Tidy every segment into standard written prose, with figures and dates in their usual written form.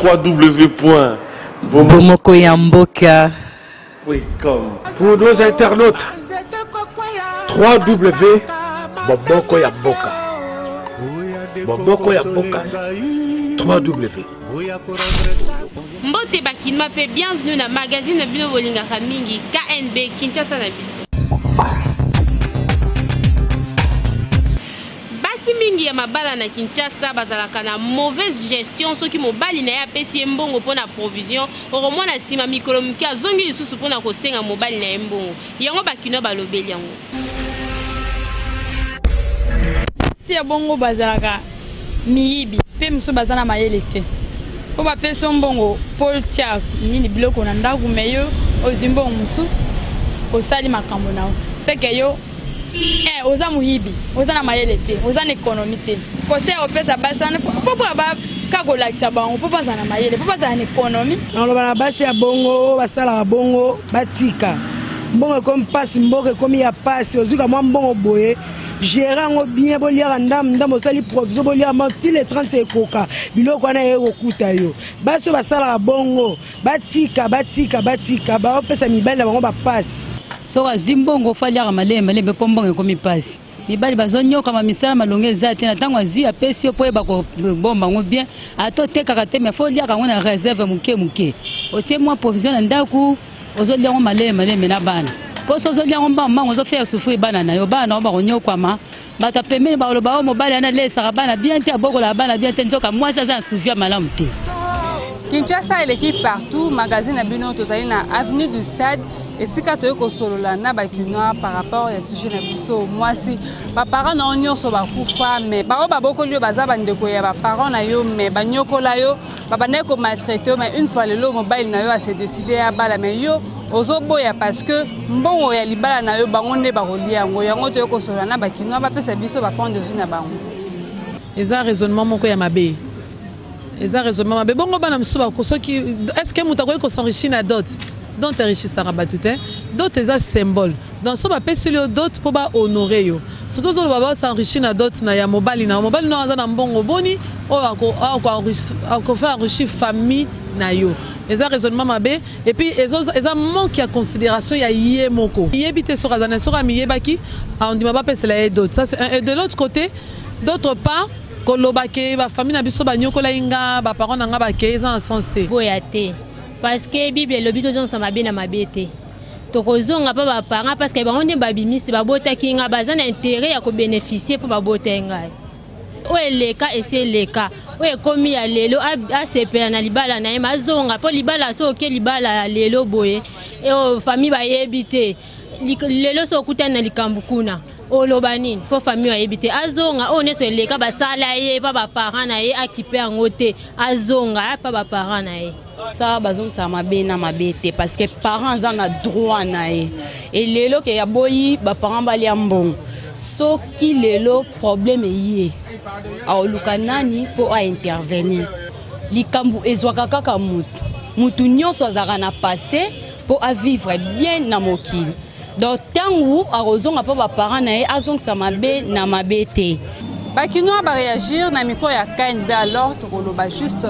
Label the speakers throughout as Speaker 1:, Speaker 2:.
Speaker 1: 3W.
Speaker 2: Bomoko ya mboka.
Speaker 3: Pour nos internautes, 3W Bomoko ya mboka. Bomoko ya mboka 3W.
Speaker 4: Mbote ba kinma pe bienvenue na magazine na bino bolingaka mingi KNB Kinshasa na biso. Basi mingi ya mabala na Kinshasa bazalaka na mauvaise gestion soki mobali na ye apesi ye mbongo mpo na provision, okomona sima mikolo moke azongi lisusu mpo na kosenga mobali na ye mbongo. Yango ba kinois balobeli yango.
Speaker 5: Basi ya bongo bazalaka miyibi pe mosusu baza na mayele te po bapesi yo mbongo po otia nini biloko na ndaku mais yo ozwi mbongo mosusu osali makambo na yo seke yo eh, oza moyibi oza na mayele te oza na ekonomi te conseil opesa basi wana po po ba kaka kolakisa bango po bazala na mayele po bazala na ekonomi.
Speaker 6: Naloba na basi ya bongo oyo basalaka bongo batika mbongo ekomi mpasi mboka ekomi ya mpasi ozwi ka mwa mbongo boye gere yango bien boliaka ndambo ndambo osali provision boliaka mwa ti le 30 ekoka biloko wana eye kokuta yo basi oyo basalaka bongo batika batika batika baopesa mibali na bango bapasi
Speaker 7: Soki azwi mbongo fo aliaka malembe malembe mpo mbongo ekomi mpasi. Mibali bazonyokama misala malonga eza te na ntango azwi apesi yo mpo oyeba kobomba yango bien ata otekaka te mais fo oliaka yango na reserve moke moke otie mwa provision na ndako ozolia yango malembe malembe na bana mpo soki ozolia yango mbangu mbangu ozo faire souffrir bana na yo bana na yo bakonyokwama bato ya pembeni bakoloba oyo mobali wana alesaka bana bien te abokolaka bana bien te nzoka mwasi aza na suivi ya malamu te.
Speaker 8: Kinshasa eleki partout, magazine na bino tozali na avenue du stade esika toyei kosolola na ba kinois par rapport ya sujet na biso mwasi ba parents na yo nyonso bakufa mais baoyo babokoli yo baza bandeko ya ba parents na yo mais banyokola yo babandaki ko maltraite yo mais une fois lelo mobali na yo a se décider abala mais yo ozoboya parce que mbongo ya libala na yo bango nde bakolia yango yango toye kosolola na ba kinois bapesa biso ba point de vue na bango.
Speaker 9: Eza raisonnement moko ya mabe. Eza raisonnement mabe. Bongo bana mosusu bako soki est ce que moto akoki ko s'enrichir na dot? Dot enrichisaka bato te. Dot eza symbole. Donc soki bapeseli yo dot mpo ba honorer yo. Soki ozoloba ba s'enrichir na dot na ya mobali na yo, mobali na yo aza na mbongo boni oyo ako ako ako faire enrichir famille na yo. Eza raisonnement mabe et puis ezo eza manque ya consideration ya ye moko. Yebi te soki aza na soki amiyebaki andima bapesela ye dot. Ça c'est un et de l'autre côté d'autre part koloba ke ba famille na biso banyokolaki nga ba parents na nga bakei eza na sens te.
Speaker 10: Boya te parce que bible elobi tozongisa mabe na mabe te tokozonga mpo ba parents parce que bango nde babimisi babotaki nga baza na interet ya kobeneficie mpo babotaki ngai oyo eleka esi eleka oyo ekomi ya lelo asepela na libala na ye ma azonga mpo libala so oke libala ya lelo boye oyo famille bayebi te lelo so okutani na likambo kuna oloba nini mpo famille ayebi te azonga oyo nyonso eleka basala ye pa baparent na ye akipe yango te azonga pa baparent na ye
Speaker 11: ça bazongisaka mabe na mabe te parce que parent aza na droit na ye e lelo ke aboyi baparent balia mbongo soki lelo problème eye aoluka nani mpo aintervenir likambo ezwaka kaka mutu mutu nyonso azalaka na passé mpo avivre bien na mokili donc ntango akozonga mpo baparent na ye azongisa mabe na mabe te.
Speaker 8: Ba kinois ba reagir na micro ya KNB alors tokoloba juste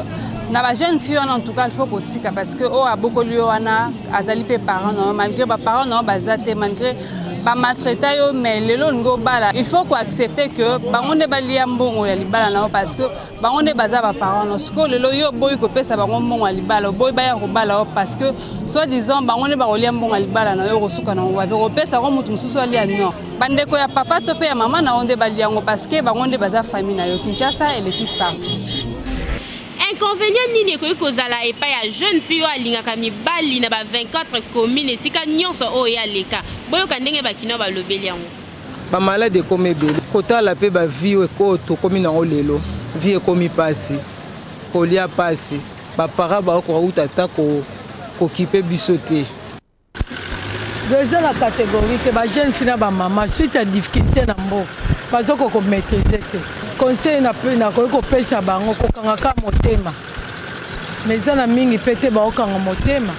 Speaker 8: na ba jeune fille wana en tout cas il faut kotika parce que oyo abokoli yo wana azali mpe parent na yo malgré ba parents na yo baza te malgré ba maltraita yo mais lelo olingi obala il faut ko accepter que bango nde balia mbongo ya libala na yo parce que bango nde baza ba parents no sikoyo lelo yo oboyi kopesa bango mbongo ya libala oboyi baya kobala yo parce que soit disant bango nde bakolia mbongo ya libala na yo okosuka nango wapi okopesa yango moto mosusu alia non bandeko ya papa to mpe ya mama na yo nde balia yango parce que bango nde baza famille na yo Kinshasa eleki partout.
Speaker 4: Inconvenient nini ekoki kozala epai ya jeune fille oyo alingaka mibali na ba 24 communes esika nyonso oyo ye aleka? Boyoka ndenge ba kinois balobeli yango.
Speaker 12: Ba malade ekomi ebele kotala pe ba vie oyo tokomi nango lelo vie ekomi pasi kolia pasi ba parents bakoka uta ata ko kokipe biso te.
Speaker 9: Eza na categorie te ba jeune fille na ba mama suite ya difficulte na mboka bazo ko ko maitriser te conseil na nakoki kopesa bango kokanga kaka motema mais eza na mingi pe te baokanga motema.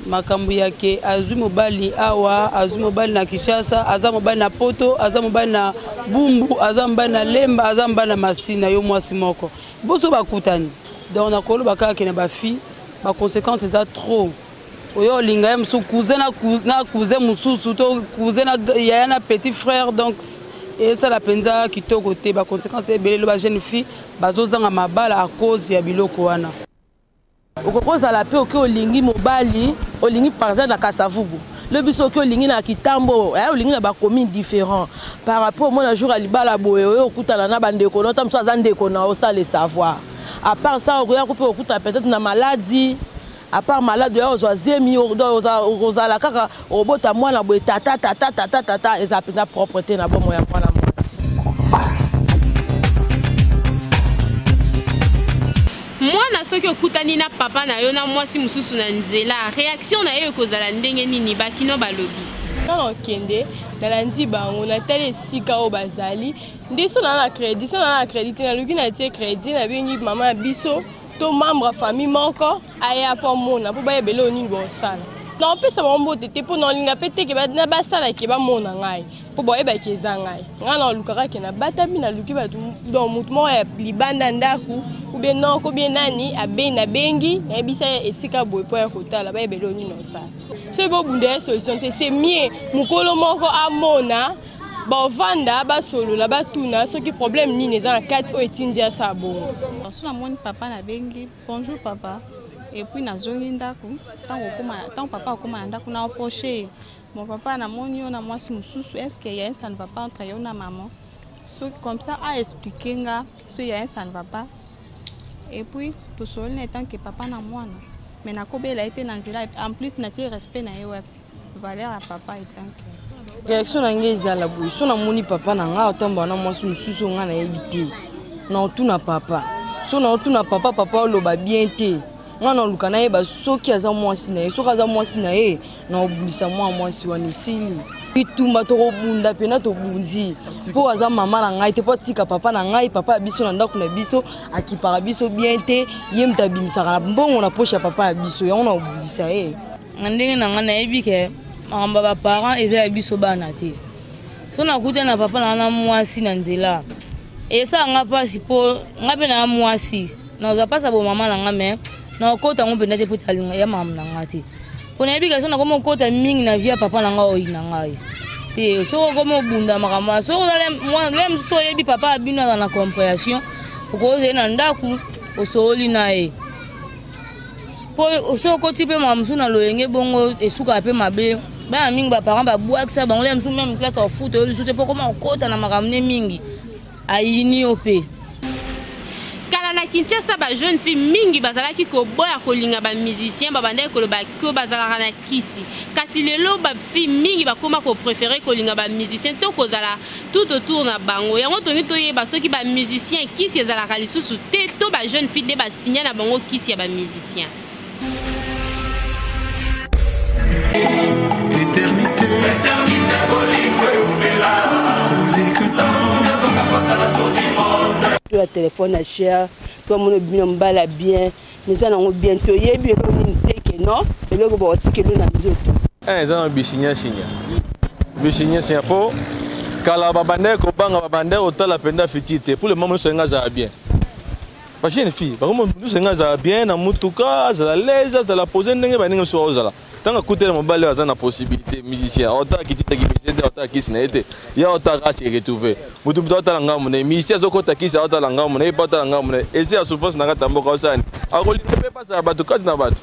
Speaker 1: Makambo ya ke azwi mobali awa, azwi mobali na Kinshasa, aza mobali na poto, aza mobali na Bumbu, aza mobali na Lemba, aza mobali na Masina, yo mwasi moko. Boso bakutani. Donc nakoloba kaka ke na ba filles, ba consequences eza trop. Oyo olinga ye mosusu cousin na na cousin mosusu to cousin na yaya na petit frère donc esala mpenza kitoko te ba consequences ebele lelo ba jeune fille bazozanga mabala à cause ya biloko wana.
Speaker 13: Okoki kozala pe oke olingi mobali olingi par exemple na Kasavubu lobi soki olingi na Kitambo eh, olingi na ba commune différent par rapport omona jour ya libala boye oye okutana na ba ndeko na yo ta mosusu aza ndeko na yo sans le savoir à part ça okoya ko pe okutana peut-être na maladi à part malade oya kozwa zemi donc okozala kaka obota mwana boye tata tata tata tata eza mpenza propre te na bomoi ya mwana mwasi.
Speaker 4: Mwana soki okutani na papa na yo na mwasi mosusu na nzela, reaction na yo ekozala ndenge nini? Ba kinois balobi.
Speaker 14: Nga nakokende, nalandi bango, natali esika oyo bazali, nde soki naza na credit, soki naza na credit te, naluki natie credit, nabengi mama na biso to membre ya famille moko aya mpo amona, mpo bayeba eloko nini bosala. Nakopesa bango mbote te mpo nakolinga mpe te ke basala ke bamona ngai. Po boyeba ke eza ngai. Ngai naluka kaka ke nabatami, naluki batu donc mutu moko ya libanda ndaku ou bien noko ou bien nani abengi nabengi nayebisa ye esika boye po aya kotala bayeba eloko nini naosala. Soki bobunda ya solution te c'est mieux mukolo moko amona bavanda basolola batuna soki problème nini eza na kati oyo etindi asala bongo.
Speaker 15: Soki namoni papa nabengi bonjour papa et puis nazongi ndaku tango okoma tango papa akoma na ndaku na approche ye Mon papa na moni yo na mwasi mususu est ce que ya un ça ne va pas entre yo na maman soki comme ça a expliquer nga soki ya un ça ne va pas et puis tosololi na etant que papa na mwana mais nakobela ye te na nzela en plus natie respect na ye wapi valeur ya papa etant que
Speaker 16: Réaction na ngai ezala boye so namoni papa na ngai atambola na mwasi mosusu oyo ngai nayebi te naotuna papa so naotuna papa papa oloba bien te Nga na luka nayeba soki aza mwasi na ye, soki aza mwasi na ye na obundisa mwa mwasi wana esili. Bitumba tokobunda pena tobundi po aza mama na ngai te po atika papa na ngai, papa ya biso na ndako na biso akipaka biso bien te, ye moto abimisaka na mbongo na poche ya papa ya biso, yango na obundisa ye.
Speaker 17: Na ndenge na ngai nayebi ke makambo ya ba parents eza ya biso bana te. Soki nakutani na papa na ngai na mwasi na nzela esala ngai mpasi po ngai mpe na mwasi Nakozwa mpasi ya bomama na nga mais nakokota yango mpenza te mpo ete alinga ya makambo na nga te mpo nayebi ke soki nakomi kokota mingi na vie ya papa na nga oyina ngai te soki okomi obunda makambo wana soki ozali mwana le mosusu oyebi papa ya bino aza na comprehension okozali na ndako osololi na ye mpo soki okoti mpe makambo mosusu na loyenge bongo esukaka mpe mabe bana mingi baparent babwakisa bango le mosusu meme classe akofuta yo lisusu te mpo okoma kokota na makambo ne mingi Ayini yo pe.
Speaker 4: Kala na Kinshasa ba jeune fille mingi bazalaki koboya kolinga ba musiciens babandaki koloba que bazalaka na kisi. Kasi lelo ba fille mingi bakoma ko preferer kolinga ba musiciens to kozala tout autour na bango. Yango tolingi toyeba soki ba musiciens kisi ezalaka lisusu te to ba jeune fille nde ba signa na bango kisi ya ba musiciens.
Speaker 18: To ya telefone ya cher to amoni obimi na mobali ya bien mais eza nango bien te oyebi eloko nini te ke non eloko bakotikelo na nzoto.
Speaker 19: Eh, eza na bisinyasinya bisinyasinya mpo kala babandaki kobanga babandaki kotala mpenza fiti te pour le moment nyonso alingi azala bien ba jeune fille bango nyonso alingi azala bien na motuka azala lese azala pose ndenge baninga mosusu bakozala ntango akutela mobali oyo aza na possibilité musicien aotala kititaki musicien te aotala kisi na ye te ye aotala kaka se retrouve motu motu aotala ngambo na ye musicien azokota kisi aotala ngambo na ye mpe aotala ngambo na ye esi ya souffrance na kati ya mboka osala nini akolinga mpe pasaka bato kati na bato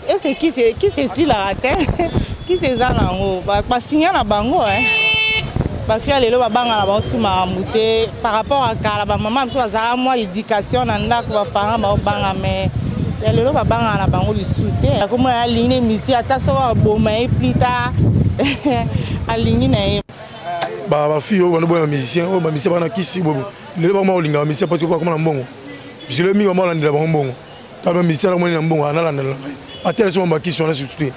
Speaker 20: Ese kisi kisi esilaka te kisi eza nango basinya na bango eh. Bafi ya lelo babanga na bango su makambo te par rapport ya kala bamama biso bazalaka mwa éducation na ndako baparent baobanga mais ya lelo babangaka na bango lisusu te akomona alingi ne misi ata soki aboma ye plus tard alingi na ye
Speaker 21: bafille oyo bando boya bamusicien oyo bamusicien bana kisi lelo bakoma kolinga bamusicien po bakoma na mbongo lelo mingi bakoma kolandela bango mbongo Kaka musicien na moni na mbongo analanda na ngai. Atela so bakisi wana surtout te.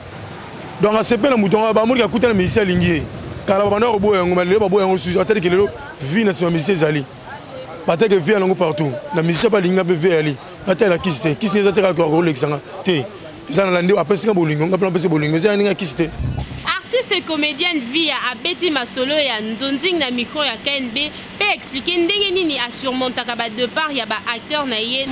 Speaker 21: Donc asepela moto yango bamoni kakuta na musicien alingi ye. Kala babanda koboya yango mais lelo baboya yango susu atali ke lelo vie na sima musicien ezali. Bateke vie yango partout. Na musicien balinga pe vie ali. Batela kisi te. Kisi eza te kaka kolekisa nga te. Eza nalandi apesi nga bolingo, nga mpe napesi bolingo, eza ya ndenge ya kisi te.
Speaker 4: Artiste comedienne Viya abeti masolo ya nzonzing na micro ya KNB pe a expliquer ndenge nini a surmontaka ba depart ya ba acteurs na ye.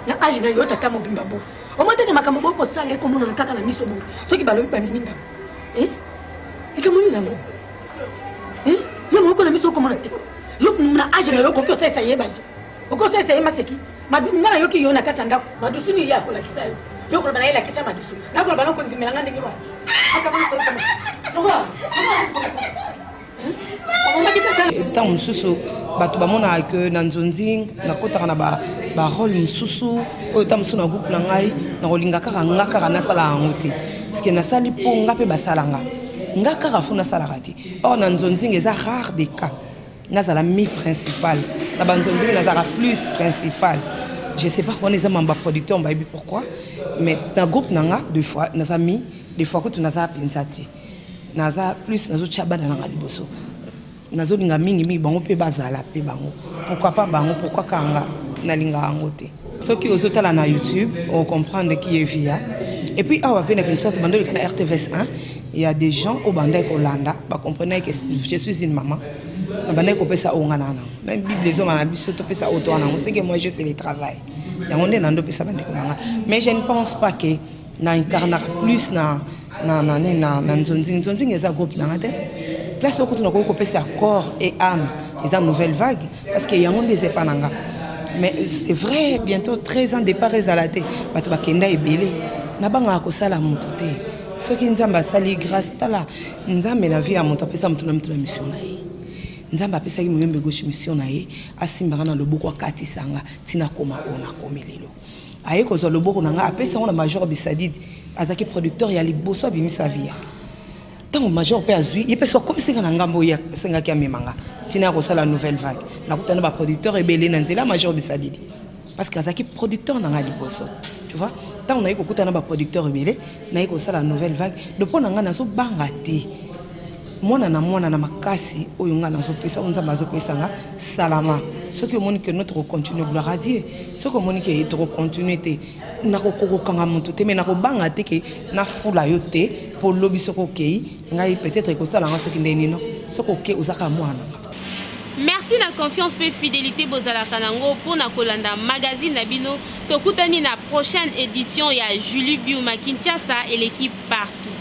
Speaker 2: Na age na yo tata mobimba bo omoi tete makambo boyi kosala ekomonana kaka na miso boye soki balobi bamemi ndako likambo nini yango yo moko na miso okomona te yo na age na yo okoki osalisa ye baje okoki osalisa ye maseki nga nayoki yo na kati ya ndako madusu nini ye akolakisa yo yo koloba na ye lakisa madusu nakoloba na okondimela nga ndenge wana
Speaker 22: ntango mosusu bato bamonaka ke na nzonzing nakotaka na barole mosusu oyo ntango mosusu na groupe na ngai nakolinga kaka nga kaka nasala yango te parceke nasali mpo nga mpe basala nga nga kaka fo nasalaka te or na nzonzing eza rare des cas nazala mi principal na banzonzing nazalaka plus principal je sais pas wana eza mamba producteur bayebi pourquoi mais na groupe na nga deux fois naza mi des fois kutu naza mpenza te Naza plus nazo tia bana nanga liboso. Nazo linga mingi mingi bango pe bazala pe bango. Pourquoi pas bango, pourquoi kaka nga? Nalingaka yango te. Soki ozo tala na YouTube, o comprendre qui est Viya. Et puis awa pe na Kinshasa tobanda oleka na RTVS 1, il y a des gens oyo bandaki kolanda, ba comprenaki que je suis une maman. Nabandaki kopesa oyo nga na nango. Même Bible ezonga na biso topesa oyo toa nango. Ce que moi je c'est le travail. Yango nde nando pesa bandeko na nga. Mais je ne pense pas que na incarnaka plus na na na nini na na nzonzing nzonzing eza groupe na nga te place oyo kutu nakoki kopesa corps et âme eza nouvelle vague parce que yango nde eza epa na nga mais c'est vrai bientôt 13 ans départ ezala te bato bakenda ebele nabangaka kosala moto te soki nzambe asali grâce tala nzambe na vie ya moto apesa moto na moto na mission na ye nzambe apesaki moyombe gauche mission na ye asimbaka na loboko akatisa nga ntina koma oyo nakomi lelo Aye kozwa loboko na nga apesi yango na Major Bisadidi, azalaki producteur ya liboso abimisa Viya. Tango Major pe azwi, ye pe so akomisi nga na ngambo oyo ye asengaki amema nga tina ya kosala Nouvelle Vague. Nakutana na ba producteurs ebele na nzela ya Major Bisadidi parce que azalaki producteur na nga ya liboso. Tu vois? Tango naye kokutana na ba producteurs ebele, naye kosala Nouvelle Vague. Donc po na nga nazo banga te. Mwana na mwana na makasi oyo nga nazo pesa, oyo Nzambe azo pesa nga, salama. Soki omoni que no toko continuer, gloire à Dieu. Soki omoni que toko continuer te, nako kokanga mutu te, mais nako banga te que na fula yo te, po lobi soki okeyi, ngai peut-etre ekosala nga soki ndenge nini, non. Soki oke, oza kaka mwana na nga.
Speaker 4: Merci na confiance pe fidelite bozalaka nango pona kolanda magazine na bino tokutani na prochaine edition ya Julie Biuma Kinshasa eleki partout.